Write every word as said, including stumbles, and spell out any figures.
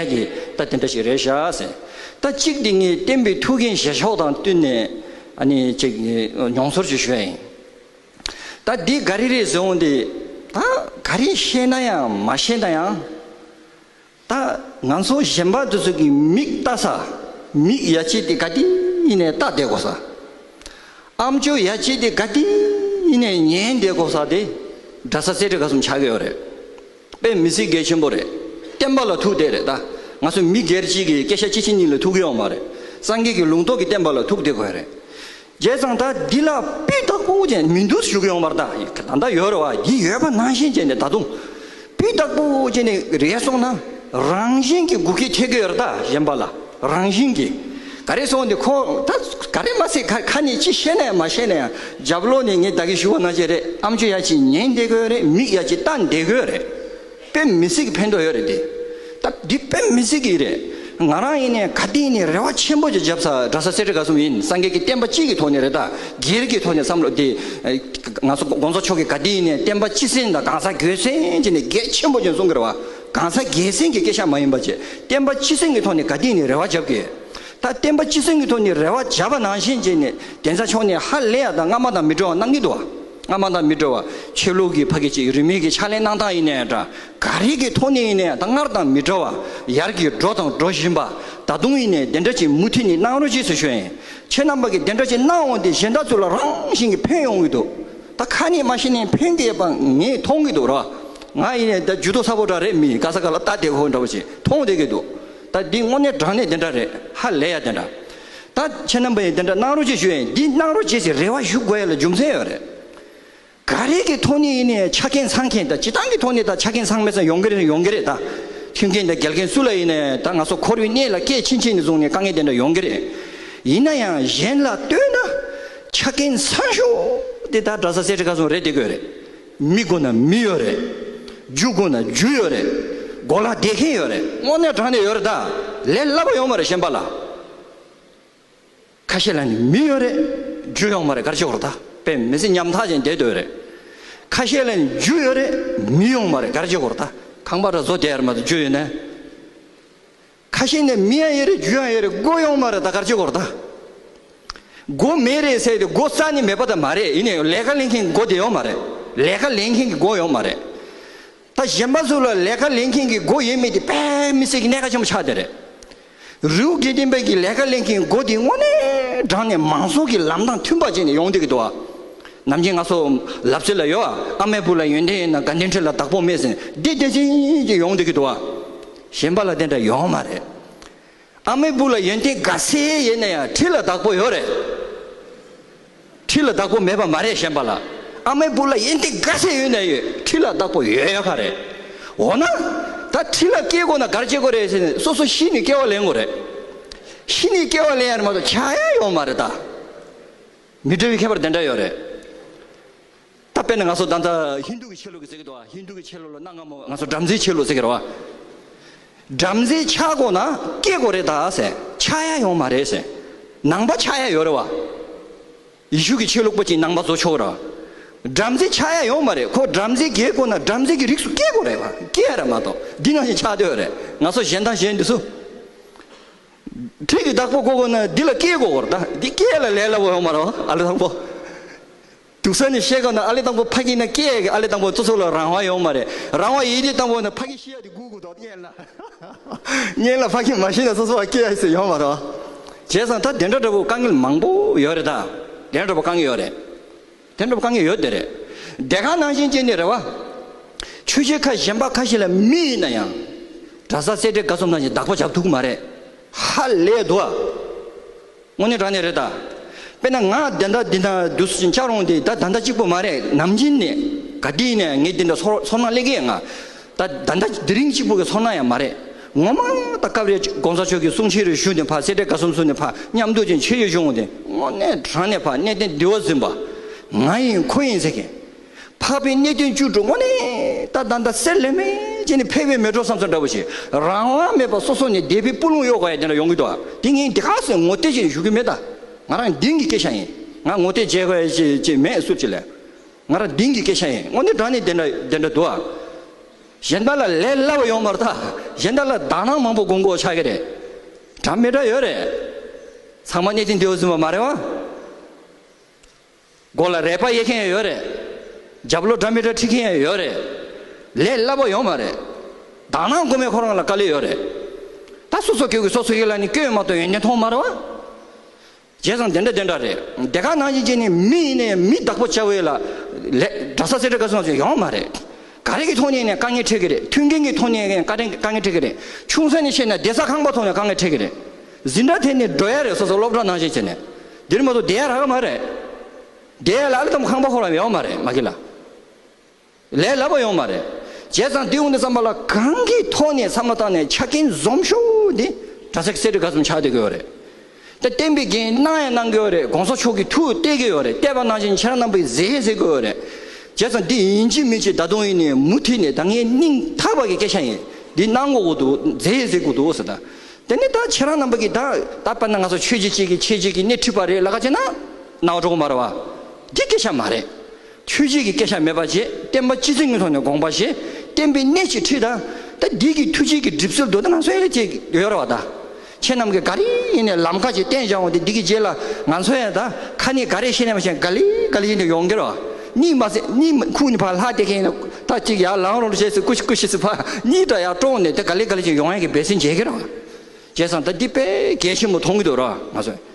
ད་དེ་འདྲ་ཞིག་རེད་ཤག་ཟེར། ད་གཅིག་དེ་ངས་བསྟན་པའི་ཐུགས་འགན་བཞེས་ཕྱོགས་དང་བསྟུན་ནས་ཨ་ནི་ཅིག་མྱོང་ཚོར་ཅིག་ཞུ་ཡ་ཡིན། ད་འདི་ག་རེ་རེད་ཟེར་འོང་དེ། ད་ག་རེ་བཤད་ན་ཡང་མ་བཤད་ན་ཡང་། ད་ང་ཚོ་གཞན་པ་དེ་ཚོ་གི་མིག་ལྟ་ས། མིག་ཡ་གཅིག་དེ་ག་དེ་ཡིན་ནའི་ལྟ་བསྡད་དགོས་ས། ཨམ་ཅོག་ཡ་གཅིག་དེ་ག་དེ་ཡིན་ནའི་ཉན་བསྡད་དགོས་ས་དེ་གྲྭ་ས་སེ་འབྲས་དགའ་གསུམ་ཆགས་ཀྱི་ཡོད་རེད། དཔེ་མི་སྲིད་གལ་ཆེན་པོ་རེད། བསྟན་པ་ལ་ཐུག་བསྡད་རེད་ད། ང་ཚོ་མི་སྒེར་གཅིག་གི་སྐད་ཆ་གཅིག་གཅིག་གཉིས་ལ་ཐུག་གི་ཡོད་མ་རེད། སངས་རྒྱས་ཀྱི་ལུང་རྟོགས་ཀྱི་བསྟན་པ་ལ་ཐུག་བསྡད་དགོས་རེད། བྱས་ཙང་ད་འདི་ལ་སྤུས་དག་པོ་ཅན་མི་འདུག་ཞུ་གི་ཡོང་བར་ད། ད་ལྟ་ཡོད་རེད་བ། འདི་ཡོད་པ་ནང་བཞིན་བྱས་ནས་ད་དུང་སྤུས་དག་པོ་བྱས་ནས་རེད་སོང་ན་རང་བཞིན་གྱི་འགུལ་སྐྱོད་ཐེབས་ཀྱི་ཡོད་རེད་ད། གཞན་པ་ལ་རང་བཞིན་གྱི། ག་རེ་སོང་འདི་ཁོ་ད་ག་རེ་མ་ཟད་ཁ་ཁ་ནས་ཅི་བཤད་ན་ཡང་མ་བཤད་ན་ཡང་རྒྱབ་ལོགས་ནས་ངས་ད་གིན་ཞུ་བ་ནང་བཞིན་རེད། ཨམ་ཅོག་ཡ་གཅིག་ཉན་བསྡད་ཀྱི་ཡོད་རེད། མིག་ཡ་གཅིག་ལྟ་བསྡད་ཀྱི་ཡོད་རེད། དཔེ་མི་སྲིད་ཀྱི་ཕན་ཐོགས་ཡོད་རེད་དེ། ད་འདི་དཔེ་མི་སྲིད་ཀྱི་རེད། ང་རང་ཡིན་ནའི་ག་དེ་ཡིན་ནའི་རེ་བ་ཆེན་པོ་ཅིག་བརྒྱབ་ཚར།་གྲྭ་ས་སེ་འབྲས་དགའ་གསུམ་ཡིན། སངས་རྒྱས་ཀྱི་བསྟན་པ་སྤྱི་གི་ཐོག་ནས་རེད་ད། སྒེར་གྱི་ཐོག་ནས་བསམ་བློ་དེ། ང་ཚོ་གོང་ས་མཆོག་གིས་ག་དེ་ཡིན་ནའི་བསྟན་པ་སྤྱི་སེམས་དང་གང་ཟག་སྒེར་སེམས་ཀྱི་ནས་གལ་ཆེན་པོ་ཅིག་གསུང་གི་རེད་བ། གང་ཟག་སྒེར་སེམས་ཀྱི་སྐད་ཆ་མ་ཡིན་པ་བྱས། བསྟན་པ་སྤྱི་སེམས་ཀྱི་ཐོག་ནས་ག་དེ་ཡིན་ནའི་རེ་བ་བརྒྱབ་ཀྱི། ད་བསྟན་པ་སྤྱི་སེམས་ཀྱི་ཐོག་ནས་རེ་བ་བརྒྱབ་པ་ནང་བཞིན་བྱས་ནས་གདན་ས་ཕྱོགས་ནས་ཧ་ལས་ཡ་ད་སྔ་མ་དང་མི་འདྲ་བ་གནང་གི་འདུག་བ། སྔ་མ་དང་མི་འདྲ་བ། ཆོས་ལུགས་ཀྱི་ཕ་གི་ཅིག་རིས་མེད་ཀྱི་ཕྱག་ལས་གནང་སྟངས་ཡིན་ནའི་འདྲ། ག་རེ་གི་ཐོག་ནས་ཡིན་ནའི་ད་སྔར་དང་མི་འདྲ་བ། ཡར་གྱི་འགྲོ་དང་འགྲོ་བཞིན་པ། ད་དུང་ཡིན་ནའི་དེ་འདྲ་ཅིག་མུ་མཐུད་ནས་གནང་རོགས་ཅེས་སུ་ཞུ་ཡིན། ཁྱེད་རྣམ་པ་གིས་དེ་འདྲ་ཅིག་གནང་འོང་དུས་གཞན་དག་ཚོ་ལ་རང་བཞིན་གྱིས་ཕན་ཡོང་གི་འདུག་ད་ཁ་ནས་མ་བཤད་ནའི་ཕན་གྱི་པ་ངས་མཐོང་གི་འདུག་ར། ང་ཡིན་ནའི་ད་ཇུས་གཏོགས་ཚ་པོ་འདྲ་རེད། མི་ག་ས་ག་ལ་ལྟ་བསྡད་ཁོ་འདྲ་བོ་ཞིག་མཐོང་བསྡད་ཀྱི་འདུག་ད་འདི་དངོས་གནས་དྲང་གནས་དེ་འདྲ་རེད། ཧ་ལས་ཡ་དེ་འདྲ། ད་ཁྱེད་རྣམ་པ་ཡིས་དེ་འདྲ་གནང་རོགས་ཅེས་ཞུ་ཡིན། འདི་གནང་རོགས་ཅེས་ཟེར་རེ་བ་ཞུ་དགོས་ཡ་ལ་རྒྱུ་མཚན་ཡོད་རེད། ག་རེ་གི་ཐོག་ནས་ཡིན་ནའི་ཆ་རྐྱེན་ཚང་མཁན་དང་། སྤྱིར་བཏང་གི་ཐོག་ནས་ད་ཆ་རྐྱེན་ཚང་མེད་ས་ཡོང་གི་རེད། ཡོང་གི་རེད་ད། མཐུན་རྐྱེན་དང་འགལ་རྐྱེན་སུ་ལ་ཡིན་ནའི་ད་ང་ཚོ་འཁོར་བའི་གནས་ལ་སྐྱེས་ཕྱིན་ཆད་ནས་བཟུང་ནས་དཀའ་ངལ་དེ་འདྲ་ཡོང་གི་རེད། ཡིན་ན་ཡང་གཞན་ལ་ལྟོས་ན་ཆ་རྐྱེན་ཚང་ཤོས་དེ་ད་གྲྭ་ས་སེ་འབྲས་དགའ་གསུམ་རེད་བསྡད་དགོས་རེད། མི་དགོས་ན་མི་ཡོད་རེད། རྒྱུ་དགོས་ན་རྒྱུ་ཡོད་རེད། གོ་ལ་བསྡད་མཁན་ཡོད་རེད། དངོས་གནས་དྲང་གནས་ཡོད་རེད་ད། ལས་སླ་པོ་ཡོད་མ་རེད་གཞན་པ་ལ། ཁ་ཤས་ལ་ནི་མི་ཡོད་རེད། རྒྱུ་ཡོད་མ་རེད། ག་རེ་བྱེད་དགོས་རེད་ད། དཔེ་མི་སྲིད་ཉམ་ཐག་ཅན་བསྡད་སྡོད་རེད། ཁ་ཤས་ལ་ནི་རྒྱུ་ཡོད་རེད། མི་ཡོད་མ་རེད། ག་རེ་བྱེད་དགོས་རེད་ད། ཁང་པ་ར་བཟོ་བསྡད་ཡ་རེད་མ་གཏོགས་རྒྱུ་ཡོད་ན། ཁ་ཤས་ནི་མི་ཡང་ཡོད་རེད། རྒྱུ་ཡང་ཡོད་རེད། སྒོ་ཡོད་མ་རེད་ད། ག་རེ་བྱེད་དགོས་རེད་ད། སྒོ་མེད་རེད་ཟེར་ཏེ་སྒོ་རྩ་ནས་མེད་པ་ད་མ་རེད། ཡིན་ནའི་ལས་ཀ་ལེན་མཁན་གྱི་སྒོ་དེ་ཡོད་མ་རེད། ལས་ཀ་ལེན་མཁན་གྱི་སྒོ་ཡོད་མ་རེད། ད་གཞན་པ་ཚོ་ལ་ལས་ཀ་ལེན་མཁན་གྱི་སྒོ་ཡོད་མེད་དེ་དཔེ་མི་སྲིད་ཀྱི་གནད་འགག་ཆེན་པོ་ཆགས་བསྡད་རེད། རི་བོ་དགེ་ལྡན་པའི་གི་ལས་ཀ་ལེན་མཁན་སྒོ་དེ་དངོས་གནས་དྲང་གནས་མང་གཙོ་གི་ལམ་དང་མཐུན་པ་བྱས་ནས་ཡོང་བསྡད་ཀྱི་འདུག་བ། ནམ་རྒྱུན་ང་ཚོ་ལབ་ཚུལ་ལ་ཡོད་བ། ཨ་མའི་བུ་ལ་ཡོན་ཏན་ཡོད་ན་དགའ་ལྡན་ཁྲི་ལ་བདག་པོ་མེད་ཟེར། འདི་དེ་བཞིན་གྱི་ཡོང་བསྡད་ཀྱི་འདུག་བ། གཞན་པ་ལ་དེ་འདྲ་ཡོང་མ་རེད། ཨ་མའི་བུ་ལ་ཡོན་ཏན་ག་ཚད་ཡོད་ན་ཡང་ཁྲི་ལ་བདག་པོ་ཡོད་རེད། ཁྲི་ལ་བདག་པོ་མེད་པ་མ་རེད་གཞན་པ་ལ། ཨ་མའི་བུ་ལ་ཡོན་ཏན་ག་ཚད་ཡོད་ན་ཡོད། ཁྲི་ལ་བདག་པོ་ཡོད་ཡོད་ཁ་རེད། འོ་ན། ད་ཁྲི་ལ་སྐྱེ་དགོས་ན་ག་རེ་བྱེད་དགོས་རེད་ཟེར་ནས་སོ་སོ་ཤི་ནས་སྐྱེ་བ་ལེན་དགོས་རེད། ཤི་ནས་སྐྱེ་བ་ལེན་ཡ་རེད་མ་གཏོགས་ཆགས་ཡ་ཡོད་མ་རེད་ད། མི་འདྲ་བའི་ཁྱད་པར་དེ་འདྲ་ཡོད་རེད། ད་དཔེར་ན་ང་ཚོ་ད་ལྟ་ཧིན་དུ་གི་ཆོས་ལུགས་ཀྱི་ཟེར་གི་འདུག་བ། ཧིན་དུ་གི་ཆོས་ལུགས་ལ་གནའ་སྔ་མོ་ང་ཚོ་བྲམ་ཟེའི་ཆོས་ལུགས་ཟེར་གི་རེད་བ། བྲམ་ཟེ་ཆགས་དགོས་ན་སྐྱེ་དགོས་རེད་ད་ཟེར། ཆགས་ཡ་ཡོད་མ་རེད་ཟེར། ནང་པ་ཆགས་ཡ་ཡོད་རེད་བ། ཡེ་ཤུ་གི་ཆོས་ལུགས་པ་ཅིག་ནང་པ་བཟོ་ཆོག་ར། བྲམ་ཟེ་ཆགས་ཡ་ཡོད་མ་རེད། ཁོ་བྲམ་ཟེ་སྐྱེ་དགོས་ན་བྲམ་ཟེ་གི་རིགས་སུ་སྐྱེ་དགོས་རེད་བ། སྐྱེ་ཡ་རེད་མ་གཏོགས་འདི་ནང་བཞིན་ཆགས་སྡོད་ཡ་རེད། ང་ཚོ་གཞན་དང་གཞན་འདི་ཚོ། ཁྲི་གི་བདག་པོ་དགོས་དགོས་ན་འདི་ལ་སྐྱེ་དགོས་རེད་ད། འདི་སྐྱེ་ཡ་ལ་ལས་སླ་པོ་ཡོད་མ་རེད་བ། ཨ་ལེ་དང་པོ། སྡུག་ས་ནས་བཤད་དགོས་ན་ཨ་ལེ་དང་པོ་ཕ་གི་ན་སྐྱེ་ཡ་གི་ཨ་ལེ་དང་པོ་སོ་སོ་ལ་རང་དབང་ཡོད་མ་རེད། རང་དབང་ཡོད་དུས་དང་པོ་ན་ཕ་གི་ཤི་ཡ་དེ་སྒུག་དགོས་འདུག་སྔོན་ལ། སྔོན་ལ་ཕ་གི་མ་ཤི་ན་སོ་སོ་བ་སྐྱེ་ཡ་ཟེར་ཡོད་མ་རེད། བྱས་ཙང་ད་དེ་འདྲ་འདྲ་པོ་དཀའ་ངལ་མང་པོ་ཡོད་རེད་ད། དེ་འདྲ་འདྲ་པོ་དཀའ་ངལ་ཡོད་རེད། དེ་འདྲ་པོ་དཀའ་ངལ་ཡོད་དེ་རེད། དེ་ག་ནང་བཞིན་བྱས་ནས་རེད་བ། ཆོས་བྱེད་ཁ་གཞན་པ་ཁ་ཤས་ལ་མི་ཡིན་ན་ཡང་། གྲྭ་ས་སེ་འབྲས་དགའ་གསུམ་ནང་བཞིན་བདག་པོ་བྱ་ཐུབ་ཀྱི་མ་རེད། ཧ་ལས་འདུག་ཨ། དངོས་གནས་དྲང་གནས་རེད་ད། དཔེར་ན་ང་དེ་འདྲ་འདི་འདྲ་འདུག་སེ་བྱས་བཅར་འོང་དུས་ད་ད་ལྟ་གཅིག་པོ་མ་རེད། ནམ་རྒྱུན་ནས་ག་དུས་ནས་ངས་འདི་འདྲ་ཚོར་ཚོར་སྣང་སླེབས་ཀྱི་ཡོད། ང་ད་ད་ལྟ་དེ་རིང་གཅིག་པོ་གི་ཚོར་སྣང་ཡང་མ་རེད། ངོ་མ་ད་སྐབས་རེ་གོང་ས་མཆོག་གི་གསུང་ཆོས་རེ་ཞུས་ནས་ཕར་སེ་འབྲས་དགའ་གསུམ་ཚོ་ནས་ཕར་མཉམ་དུ་ཅིག་མཆོད་མཇལ་ཞུ་འོང་དུས་དངོས་གནས་དྲང་གནས་ཕར་གནས་བརྟན་འདི་བ་ཟིན་པ། ང་ཡིན་ཁོ་ཡིན་ཟེར་མཁན། འཕགས་པའི་གནས་བརྟན་བཅུ་དྲུག་དངོས་གནས་ད་ད་ད་གསེར་ལས་མེད་ཅིག་ནས་ཕལ་པའི་མེ་འགྲོ་བསམ་ས་འདྲ་བོ་ཞིག་རང་དབང་མེད་པ་སོ་སོ་ནས་སྡེ་པའི་སྤུ་ལོང་གཡོག་ག་ཡ་དེ་འདྲ་ཡོང་གི་འདུག་ཨ། དེ་ངས་འདི་ག་ཟེར་ངོ་དེ་ཅིག་ཞུ་གི་མེད་ད། ང་རང་འདིང་གི་སྐད་ཆ་ཡིན། ང་ངོ་དེ་བྱས་ག་ཡ་ཅིག་ཅིག་མེད་སུ་ཅིག་ལས། ང་རང་འདིང་གི་སྐད་ཆ་ཡིན། དངོས་གནས་དྲང་གནས་དེ་འདྲ་དེ་འདྲ་འདུག་ཨ། གཞན་དག་ལ་ལས་སླ་བོ་ཡོད་མ་རེད་ད། གཞན་དག་ལ་དག་སྣང་མང་པོ་སྒོམ་དགོས་ཆགས་ཀྱི་རེད། འདྲ་མི་འདྲ་ཡོད་རེད། ཚང་མ་གནས་བརྟན་དེ་བཟུང་བ་མ་རེད་བ། མགོ་ལ་རལ་པ་གཡས་མཁན་ཡོད་རེད། རྒྱབ་ལོགས་འདྲ་མི་འདྲ་ཁྲིད་མཁན་ཡོད་རེད། ལས་སླ་པོ་ཡོད་མ་རེད། དག་སྣང་སྒོམ་མཁན་ཁོ་རང་ལ་དཀའ་ལས་ཡོད་རེད། ད་སོ་སོ་སྐྱོ་གི་སོ་སོ་ཡིད་ལ་ནི་སྐྱོ་ཡོད་མ་གཏོགས་ཡོན་ཏན་མཐོང་མ་རེད་བ། བྱས་ཙང་དེ་འདྲ་དེ་འདྲ་རེད། དེ་ག་ནང་བཞིན་བྱས་ནས་མི་ཡིན་ནའི་མི་བདག་པོ་བྱ་བའི་ལ་ལས་གྲྭ་ས་སེ་འབྲས་དགའ་གསུམ་ཡོང་མ་རེད། ག་རེ་གི་ཐོག་ནས་ནས་དཀའ་ངལ་འཕྲད་ཀྱི་རེད། མཐུན་རྐྱེན་གྱི་ཐོག་ནས་དཀའ་ངལ་དཀའ་ངལ་འཕྲད་ཀྱི་རེད། ཆུང་ས་ནས་བཤད་ན་བསྡད་ས་ཁང་པ་ཐོག་ནས་དཀའ་ངལ་འཕྲད་ཀྱི་རེད། འཛིན་གྲྭ་དེ་ནས་འགྲོ་ཡ་རེད། སོ་སོ་སློབ་གྲྭ་ནང་བཞིན་བྱས་ནས་འདིར་མ་གཏོགས་བསྡད་ཡ་རག་གི་མ་རེད། བསྡད་ཡ་ལ་ཨ་ལ་ཙམ་ཁང་པ་ཁོ་རང་ཡོང་མ་རེད་མ་གི་ལ། ལས་སླ་པོ་ཡོང་མ་རེད། བྱས་ཙང་དེ་འོང་དུས་ཙམ་པ་ལ་གང་གི་ཐོག་ནས་བསམ་བློ་བཏང་ནས་ཆ་རྐྱེན་འཛོམས་ཤོས་འདི་གྲྭ་ས་སེ་འབྲས་དགའ་གསུམ་ཆགས་བསྡད་ཀྱི་ཡོད་རེད། ད་བསྟན་པའི་འགན་གནང་ཡང་གནང་གི་ཡོད་རེད། གོང་ས་མཆོག་གི་ཐུགས་གཏད་ཀྱི་ཡོད་རེད། གཏད་པ་ནང་བཞིན་ཁྱེད་རང་རྣམ་པས་མཛད་ཡང་མཛད་ཀྱི་ཡོད་རེད། བྱས་ཙང་འདི་ཡིན་གཅིག་མིན་གཅིག་ད་དུང་ཡིན་ནས་མུ་མཐུད་ནས་ད་ངའི་སྙིང་ཐག་པ་གི་སྐད་ཆ་ཡིན། འདི་གནང་དགོས་ཀྱི་འདུག་མཛད་ཡང་མཛད་དགོས་འདུག་ཟེར་ད། དེ་ནི་ད་ཁྱེད་རང་རྣམ་པ་གིས་ད་ད་དཔེར་ན་ང་ཚོ་ཆོས་བརྒྱུད་གཅིག་གིས་ཆོས་བརྒྱུད་ཀྱི་སྣེ་ཁྲིད་པ་རེད་ལབ་ཀ་བྱས་ན་རྣ་བ་འགྲོ་གི་མ་རེད་བ། འདི་སྐད་ཆ་མ་རེད། ཆོས་བརྒྱུད་ཀྱི་སྐད་ཆ་མེད་པ་བྱས། བསྟན་པ་སྤྱི་བྱིངས་ཀྱི་ཐོག་ནས་དགོངས་པ་བཞེས། བསྟན་པའི་གནས་ཅིག་ཁྲིད་དང་། ད་འདི་གི་ཐུགས་རྗེ་གི་གྲིབ་བསིལ་དུ་ད་ང་ཚོ་ཡང་ཅིག་ཡོད་རེད་བ་ད། ཁྱེད་རྣམས་ཀྱིས་ག་རེ་ཡིན་ནས་ལམ་ཁ་ཅིག་བསྟན་བཞག་འོང་དུས་འདི་གི་རྗེས་ལ་ང་ཚོ་ཡང་ད་ཁ་ནས་ག་རེ་བཤད་ནས་མ་བཤད་ག་ལེ་ག་ལེ་ཡིན་དུ་ཡོང་གི་རེད་བ། གཉིད་མ་སད་གཉིད་མ་ཁུག་ནས་ཕར་ལྷག་བསྡད་མཁན་ཡིན་ན་ད་ཅིག་ཡར་ལངས་རོགས་བྱས་སུ་ཀུ་ཤི་ཀུ་ཤི་སུ་ཕར་གཉིད་འདྲ་ཡར་དཀྲོངས་ནས་དེ་ག་ལེ་ག་ལེ་ཅིག་ཡོང་ཡ་གི་འབད་བརྩོན་བྱེད་ཀྱི་རེད་བ། བྱས་ཙང་ད་འདི་དཔེ་གལ་ཆེན་པོ་མཐོང་གི་འདུག་ར་ང་ཚོས།